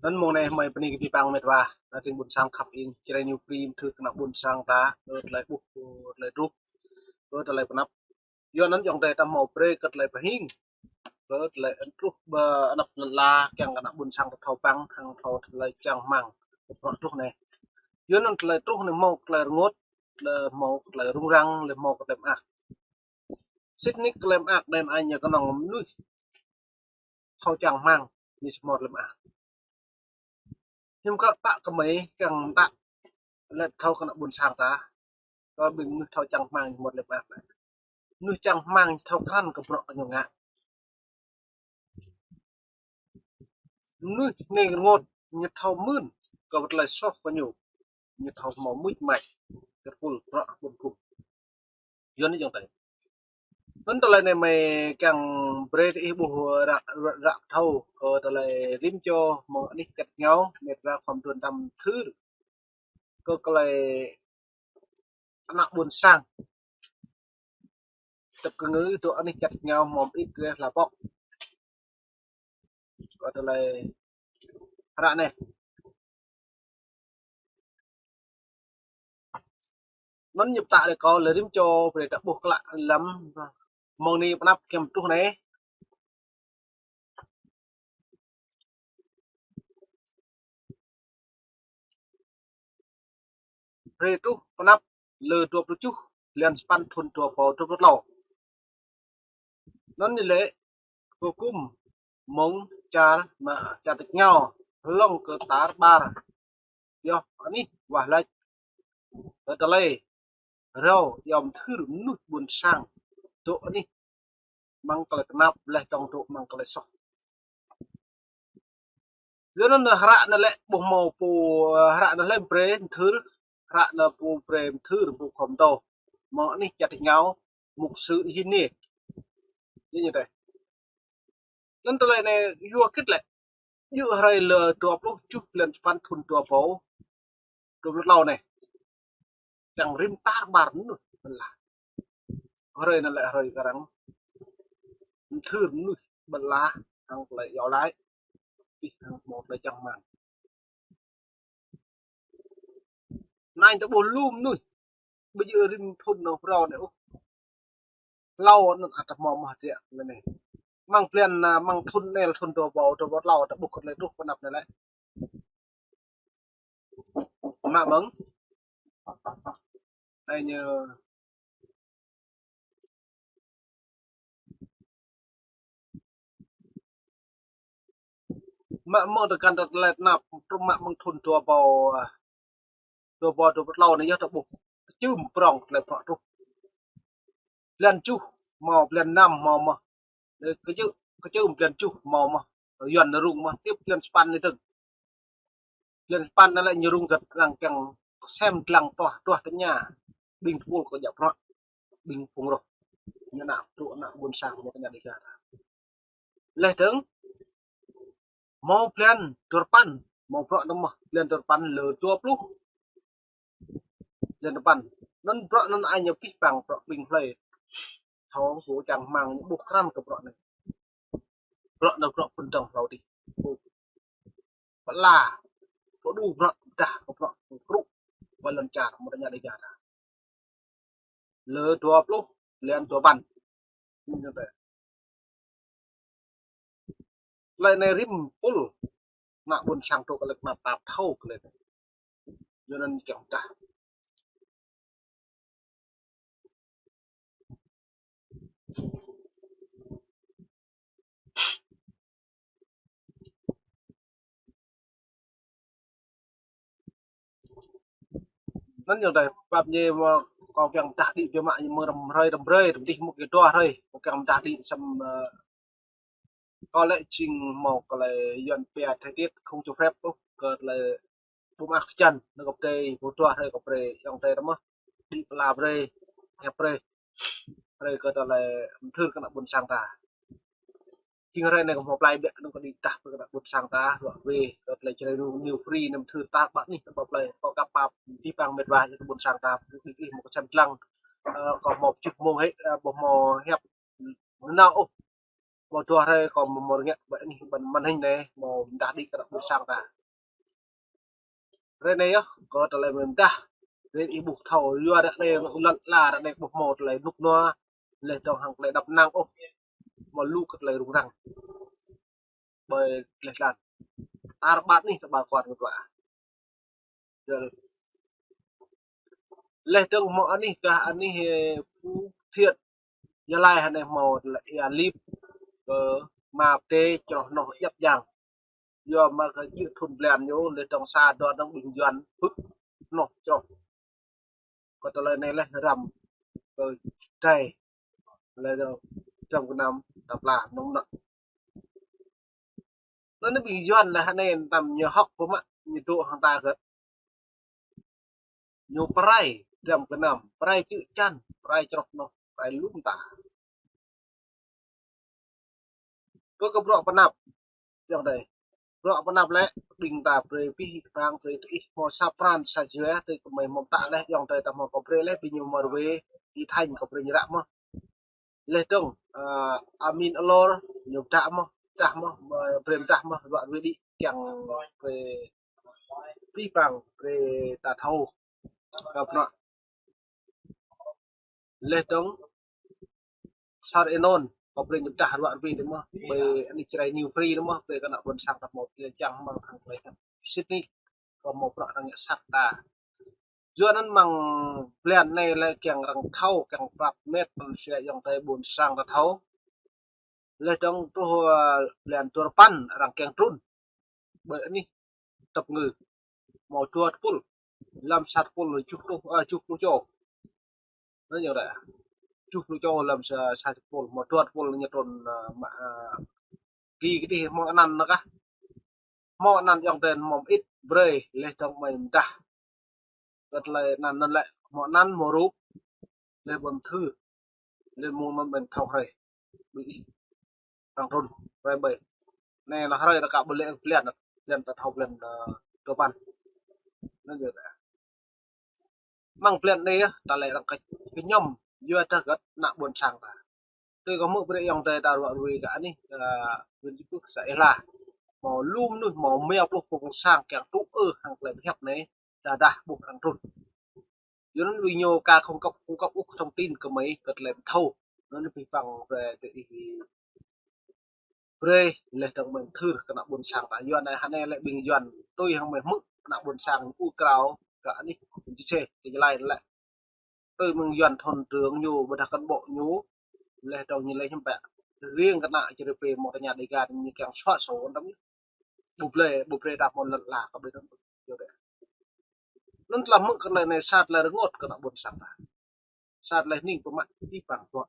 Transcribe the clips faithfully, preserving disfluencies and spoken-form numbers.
Anŭn mơ̆ng anai mơi bơni kơ abih bang met wa, ană tring ƀuôn sang khăp ing, Jrai New Free, mơthưr kơ ană ƀuôn sang ta, kơ tơlơi ƀuh, kơ tơlơi truh, kơ tơlơi pơanăp. Yua anŭn ayŏng adơi ta hmâo brơi kơ tơlơi pơhing, kơ tơlơi truh ƀơi anăp lŏn ala, kiăng kơ ană ƀuôn sang ta thâo păng, hăng thâo tơlơi čang rơmang kơ bruă truh anai. Yua anŭn tơlơi truh anai hmâo tơlơi rơngot, lĕ hmâo tơlơi rŭng răng, lĕ hmâo tơlơi mơak. Sĭt nik tơlơi mơak anai anai ñu kơnơ̆ng mơnuih thâo čang rơmang, ñu či hmâo tơlơi mơak. Hiư̆m kơ pă kơ mơi kiăng mơtă lĕ thâo kơ ană ƀuôn sang ta, kơ ƀing mơnuih thâo čang rơmang ñu hmâo tơlơi mơak anai. Mơnuih čang rơmang thâo krăn kơ bruă kơ ñu ngă. Mơnuih anai rơngot, ñu thâo mưn kơ tơlơi soh kơ ñu, ñu thâo hmâo mưč mač, kơ pul bruă ƀuôn phung. Yua anŭn ayŏng adơi. Anŭn tơlơi anai mơi kiăng brơi kơ ih ƀuh ră, ră, ră thâo kơ tơlơi rĭm čô mơ̆ng anih čăt rơngiao, met wa khŏm tơnăm thưr kơ tơlơi ană ƀuôn sang. Tơpă kơ ngư tơ anih čăt rơngiao hmâo mơit reh hla pŏk. Kơ tơlơi hră anai. Anŭn ñu pơtă rơkâo lĕ rĭm čô brơi ta ƀuh klă lăm mơ̆ng anai pơanăp kiăng truh anai. Brơi truh pơanăp lơ dua pluh tơjuh blan sapăn thŭn dua rơbâo dua pluh klâo. Anŭn ñu lĕ kơ kŭm mơ̆ng čar mă čar tơ̆k ngao hlŏng kơ tar ƀar. Yua anih wah lač kơ tơlơi rao yom thưr mơnuih ƀuôn sang dŏ anih mơ̆ng tơlơi kơnap leh tŏng dŏ mơ̆ng tơlơi soh. Yua anŭn hră anai lĕ ƀuh hmâo pô, hră anai lĕ brơi mơthưr, hră anai pô brơi mơthưr pô khŏm dŏ mơ̆ng anih čăt rơngiao mục sư Hin anai. Yua ñu tĕh. Anŭn tơlơi anai yua kĭt lĕ. Yua hrơi lơ dua pluh tơjuh blan sapăn thŭn dua rơbâo dua pluh klâo anai. Kiăng rĭm tar ƀar mơnuih ƀơi lŏn ala. Hrơi anai lĕ hrơi kơ arăng mơthưr mơnuih ƀơi lŏn ala hăng tơlơi iâu laĭ. Ih hăng hmâo tơlơi čang rơmang. Anai ta ƀuh lu mơnuih. Ƀơi jơ̆ rĭm thŭn nao phrâo anai ôh. Hlâo anŭn ăt hmâo mơ̆ hơdră lĕ anai. Mơ̆ng blan, a, mơ̆ng thŭn anai, thŭn dua rơbâo dua pluh klâo ta ƀuh kơ tơlơi truh pơanăp anai lĕ. Mă mơ̆ng. Anai ñu. Mă mơ̆ng tơkan tơlơi tơnap, truh mă mơ̆ng thŭn dua rơbâo, a, dua rơbâo dua pluh klâo anai yơh ta ƀuh. Kơčưm prŏng tơlơi bruă truh. Blan tơjuh hmâo, blan năm hmâo mơ̆. Kơčưm, kơčưm blan tơjuh hmâo mơ̆. Yuan rŭng mơ̆, tiếp blan sapăn anai dơ̆ng. Blan sapăn anai lĕ ñu rŭng găt arăng kiăng kơsem dlăng tuah, tuah tơña. Ƀing tơpul kơ djăp bruă. Ƀing phung roh. Ñu ană tŭ ană ƀuôn sang ñu tơña Dêga. Leh dơ̆ng. Hmâo blan duarơpăn. Hmâo bruă anŭn mơ̆. Blan duarơpăn lơ dua pluh. Blan duarơpăn. Anŭn bruă anŭn ai ñu pih păng bruă ƀing hlơi. Thâo kơ čang rơmang ñu ƀuh krăn kơ bruă anai. Bruă anŭn bruă pơdơ̆ng hlâo adih. Pơala. Pơđu bruă pơdah kơ bruă kru. Ƀơi lŏn čar mơ̆ tơña Dêga. Lơ dua pluh, blan duarơpăn. Tơlơi anai rĭm pul. Ană ƀuôn sang tŭ kơ lĕ kơnap tap thâo kơ lĕ. Yua anŭn kiăng tah. Anŭn ayŏng adơi, pap ñu mơ̆ kâo kiăng tah đĭ biă mă ñu mơ̆ răm hrơi răm brơi, răm dih mơ̆ kơ dua hrơi, kâo kiăng tah đĭ săm, ơ, kâo lĕ jing hmâo kơ lĕ Yuan pia thời tiết không cho phép ôh, kơ lĕ ƀu mơak pơčan, anŭn kơ pơdơi, ƀu dua hrơi kơ brơi, ayŏng adơi ta mơ̆, đĭ pơala brơi, hiăp brơi, brơi kơ tơlơi mơthưr kơ ană ƀuôn sang ta. Jing hrơi anai kơ hmâo plai ƀiă anŭn kơ đĭ tah kơ ană ƀuôn sang ta, ruă wê, kơ tơlơi Jrai New Free anŭn mơthưr ta ƀă anih, ta ƀă plai, kơ kăp pap, abih bang met wa, kơ ƀuôn sang ta, đĭ ih hmâo kơsem dlăng, ơ, kơ hmâo pơčut mông hĕ, ơ, ƀu hmâo hiăp, nao ôh. Mâo dua hrơi kâo mâo rơngiă ƀơi anih ƀơi màn hình anai, mâo mơdah đĭ kơ ană ƀôn sang ta. Hrơi anai yơh, kâo tơlơi mơdah. Hrơi ih ƀuh thâo, yua ră anai lŏn ala ră anai ƀu hmâo tơlơi rơnŭk rơnua, laih dơ̆ng hăng tơlơi đăp năng ôh. Mâo lu kơ tơlơi rŭng răng ƀơi tơlơi jơlan. Tar ƀar anih ta ƀar kual kơ dua. Laih dơ̆ng hmâo anih gah anih, ơ, Phú Thiện, Gia Lai hơnai hmâo tơlơi ia lip kơ ma pơdai čroh noh djăp jang. Yua mă kơ jưh thun blan ñu, laih dơ̆ng sa dua dơ̆ng ƀing Yuan pơ̆k noh čroh. Kơ tơlơi anai laih răm kơ dai, laih dơ̆ng trăm kơnăm ta pla nong nă. Anŭn ƀing Yuan laih hơnai tam ñu hŏk pơmă ñu dŏ hăng ta kơ ñu pơrai trăm kơnăm, pơrai čư̆ čan, pơrai čroh noh, pơrai lŏm ta. Kơ kơ bruă pơanăp, ayŏng adơi. Bruă pơanăp lĕ, ƀing ta brơi pih pang brơi tơ ih hmâo sa pran sa jua, tơ kơ mơi hmâo pơtă laih, ayŏng adơi ta hmâo kơ brơi laih, ƀing ñu mơ̆ rơwe, ih thañ kơ brơi ñu ră mơ̆. Laih dơ̆ng, ơ, amin alor, ñu pơtă mơ̆, pơtă mơ̆, mơi brơi pơtă mơ̆, ruă rơwe đĭ, kiăng brơi pih pang brơi ta thâo. Kơ bruă. Laih dơ̆ng, sar ênon, kơ brơi ñu pơtă ruă rơwe đĭ mơ̆, ƀơi anih Jrai New Free đĭ mơ̆, brơi kơ ană ƀôn sang ta hmâo tơlơi čang mơ̆ng hăng tơlơi hơ̆k sĭt nik, kơ hmâo bruă arăng ngă sat ta. Yua anŭn mơ̆ng blan anai lĕ kiăng arăng thâo, kiăng prăp met mơnuih ayŏng adơi ƀôn sang ta thâo. Laih dơ̆ng truh, ơ, blan dua rơpăn arăng kiăng trŭn ƀơi anih tơpơngư. Hmâo dua tơpul, lăm sa tơpul juh pluh, ơ, juh pluh čô. Anŭn ñu ră. Juh pluh čô lăm sa, sa tơpul, hmâo dua tơpul ñu trŭn, ơ, mă, ơ, gih kơ dih hmâo anăn anŭn kah. Hmâo anăn ayŏng adơi hmâo mơit brơi, laih dơ̆ng mơi mơdah. Kơ tơlơi anăn anŭn lĕ, hmâo anăn hmâo rup, laih ƀuh thư, laih mơ̆ng anŭn ƀing thâo hrơi. Ƀing ih, arăng trŭn, hrơi ƀơi. Anai lĕ hrơi rơkâo ƀơi lĕ blan, blan ta thâo blan, ơ, dua păn. Anŭn yơh. Mơ̆ng blan anai yơh, ta lĕ arăng kơ, kơ ñăm, yua dah gơ̆t ană ƀôn sang ta. Tui kơ hmư̆ brơi ayŏng adơi ta ruă rơwe kơ anih, ơ, huyện Chư Pưh xã Ea Hla. Hmâo lu mơnuih hmâo rơma pluh pô kông sang kiăng tŭ ư hăng tơlơi pơhiăp anai, dah dah ƀuh arăng trŭn. Yua anŭn ƀing ñu ka không cấp, cung cấp ôh thông tin kơ mơi kơ tơlơi thâo. Anŭn pih pang brơi tơ ih brơi laih dơ̆ng mơi thâo kơ ană ƀôn sang ta. Yua anai hơnai lĕ ƀing Yuan tui hăng mơi hmư̆ ană ƀôn sang ƀu krao kơ anih ƀing čih čih kơ Gia Lai lĕ. Tui mơ̆ng Yuan thôn trưởng ñu, ƀôdah cán bộ ñu, laih dơ̆ng ñu laih hiư̆m pă. Riêng kơ ană Jrai pê mơ̆ tơña Dega ñu kiăng xóa sổ anŭn tăm ñu. Ƀu brơi, ƀu brơi đăp mơ̆n lŏn ala kơ ƀing anŭn. Yua anŭn. Anŭn tơlơi hmư̆ kơ tơlơi anai sa tơlơi rơngot kơ ană ƀôn sang ta. Sa tơlơi hning pơmă pih pang bruă.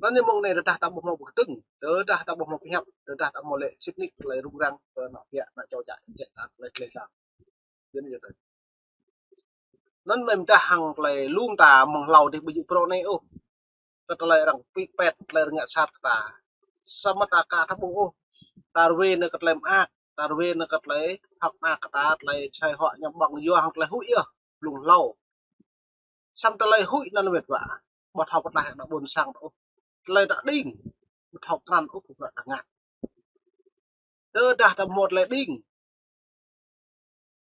Anŭn ñu mơ̆ng anai tơdah ta ƀu hmâo pơkơdơ̆ng, tơdah ta ƀu hmâo pơhiăp, tơdah ta hmâo lĕ sĭt nik tơlơi rŭng răng kơ ană biă, ană čô čă, čĕ ta tơlơi tơlơi sa. Yua anŭn yơh tơ. Anŭn mơi mơdah hăng tơlơi lŏm ta mơ̆ng hlâo dih ƀu djơ̆ bruă anai ôh. Kơ tơlơi arăng pĭ pet, tơlơi arăng ngă sat kơ ta. Samơ̆ ta ka thâo ƀuh ôh. Ta rơwe anai kơ tơlơi mơak, ta rơwe anai kơ tơlơi hơ̆k mơak kơ ta, tơlơi soi huă ñăm ƀơ̆ng yua hăng tơlơi huĭ yơh, blung hlâo. Samơ̆ tơlơi huĭ anŭn mĕt wa. Ƀu thâo pơtlaih ană ƀôn sang ta ôh. Tơlơi ta đing, ƀu thâo krăn ôh kơ bruă ta ngă. Tơdah ta hmâo tơlơi đing,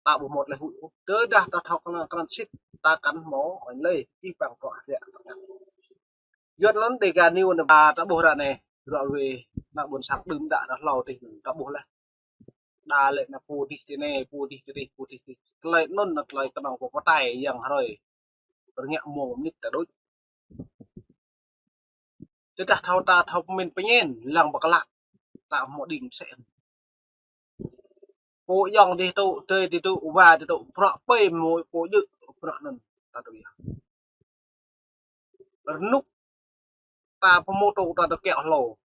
ta ƀu hmâo tơlơi huĭ ôh. Tơdah ta thâo krăn, krăn sĭt, ta kăn hmâo oanh lơi, pih pang bruă hriă ta ngă. Yua anŭn Dega News anai ba ta ƀuh ră anai, ruă rơwe ană ƀôn sang đưm đă ră hlâo dih ta ƀuh laih. Đa lĕ ană pô dih tơ anai, pô dih tơ dih, pô dih tơ dih. Tơlơi anŭn anŭn tơlơi kơnơ̆ng pô pơtai yang hrơi. Rơngiă mông mơnit ta đôč. Tơdah thâo ta thâo pơmĭn pơñen, lăng pơklă, ta hmâo đing mơsĕ. Pô ayŏng dih tŭ, adơi dih tŭ, wa dih tŭ, bruă pơi mơ̆ pô djơ̆, bruă anŭn ta tŭ yơh. Rơnŭk ta pơmôtô ta tơ kiaŏ hlâo.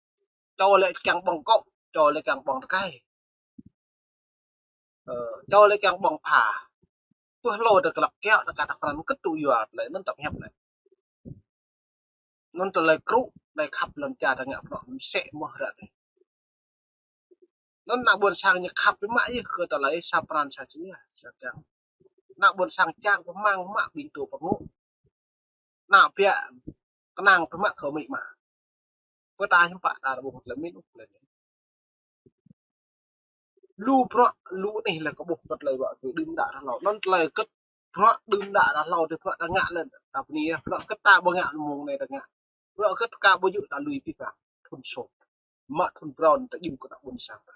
Čô lĕ kiăng ƀơ̆ng akŏ, čô lĕ kiăng ƀơ̆ng tơkai. Ơ, čô lĕ kiăng ƀơ̆ng pha. Pơ hlâo ta glăk kiaŏ ta ka ta krăn kơ̆t tŭ yua tơlơi anŭn ta pơhiăp lĕ. Anŭn tơlơi krŭ, tơlơi khăp lŏn čar ta ngă bruă mơsĕ mơ̆ ră anai. Anŭn ană ƀôn sang ñu khăp biă mă yơh kơ tơlơi sa pran sa jua, sa kiăng. Ană ƀôn sang čang pơmang mă ƀing tŭ pơngŏ. Ană biă kơnang pơmă kơ amĭ ama. Kơ ta hiư̆m pă ta rơbung tơlơi mĭn ôh, tơlơi mĭn. Lu bruă, lu anih lĕ kơ ƀuh kơ tơlơi bruă kơ đưm đă ră hlâo. Anŭn tơlơi kơ bruă đưm đă ră hlâo tơ bruă ta ngă lĕ, ta bơni yơh. Bruă kơ ta ƀu ngă mơ̆ng anai ta ngă. Bruă kơ ta ƀu djơ̆ ta lui pĭ păng. Thun sô. Mă thun phrâo ta djru kơ ană ƀôn sang ta.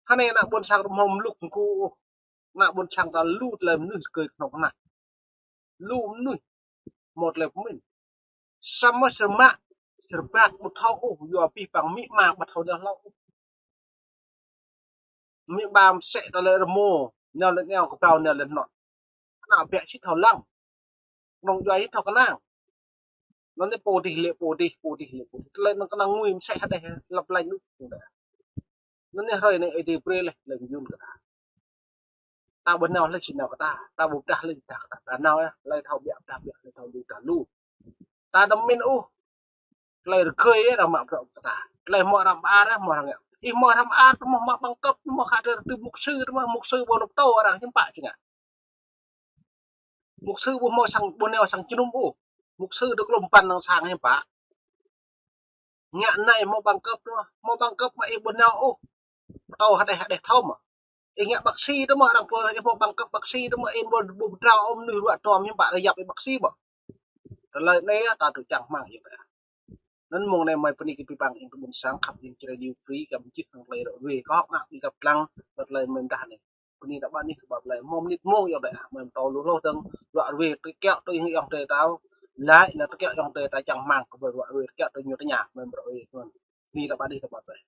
Hơnai ană ƀôn sang ta hmâo mluk mgu ôh. Ană ƀôn sang ta lu tơlơi mơnuih rơgơi kơnơ̆ng ană. Lu mơnuih hmâo tơlơi pơmĭn. Samơ̆ sơrơmă, sơrơbat ƀu thâo ôh, yua pĭ păng amĭ ama ƀu thâo nao hlâo ôh. Amĭ ama mơsĕ tơlơi rơmô, nao lĕ nao kơƀao nao lĕ nŏ. Ană ƀiă či thâo lăng. Kơnơ̆ng djuai či thâo kơnang. Anŭn anai pô dih lĕ pô dih, pô dih lĕ pô dih. Tơlơi anŭn kơnang ngui mơsĕ hơdeh lăp lañ lu. Anŭn anai hrơi anai Ơi Adai brơi laih tơlơi mơyun kơ ta. Ta ƀu nao laih či nao kơ ta, ta ƀu pơdah laih či pơdah kơ ta. Ta nao yơh, hlơi thâo ƀiă pơdah ƀiă, hlơi thâo lu pơdah lu. Ta đăm mĭn ôh. Tơlơi rơgơi yơh arăng mă bruă kơ ta. Tơlơi hmâo arăng ƀar yơh hmâo arăng ngă. Ih hmâo arăng ƀar, hmâo mă bằng cấp, hmâo khă tơlơi mục sư, hmâo mục sư ƀu nao pơtô arăng hiư̆m pă či ngă. Mục sư ƀu hmâo sang, ƀu nao sang jơnum ôh. Mục sư dŏ klŏm păn năng sang hiư̆m pă. Ngă anai hmâo bằng cấp đôč, hmâo bằng cấp mă ih ƀu nao ôh. Pơtô hơdeh hơdeh thâo mơ̆. Ih ngă bác sĩ đôč mơ̆, arăng pô ih hmâo bằng cấp bác sĩ đôč mơ̆, ih ƀu, ƀu pơdrao ôh mơnuih ruă tuăm hiư̆m pă rơyap ih bác sĩ mơ̆. Tơlơi anai ta tŭ čang hmang yơh ta. Anŭn mơ̆ng anai mơi bơni kơ pĭ păng ih ƀôn sang khăp ih Jrai Radio Free kơ ƀing čih hăng tơlơi ră ruai kơ hŏk ană ƀing găp lăng kơ tơlơi mơ̆n dah anai. Bơni ta ƀă anih kơ ƀă tơlơi hmâo mơnit mơ̆ng yơh dah. Mơi pơtô lu hloh dơ̆ng ră ruai tơkiaŏ tui ayŏng adơi ta. Laĭ anŭn tơkiaŏ ayŏng adơi ta čang hmang kơ ƀă ră ruai tơkiaŏ tui ñu tơña mơi ră ruai anŭn. Bơni ta ƀă anih kơ ƀă tơlơi.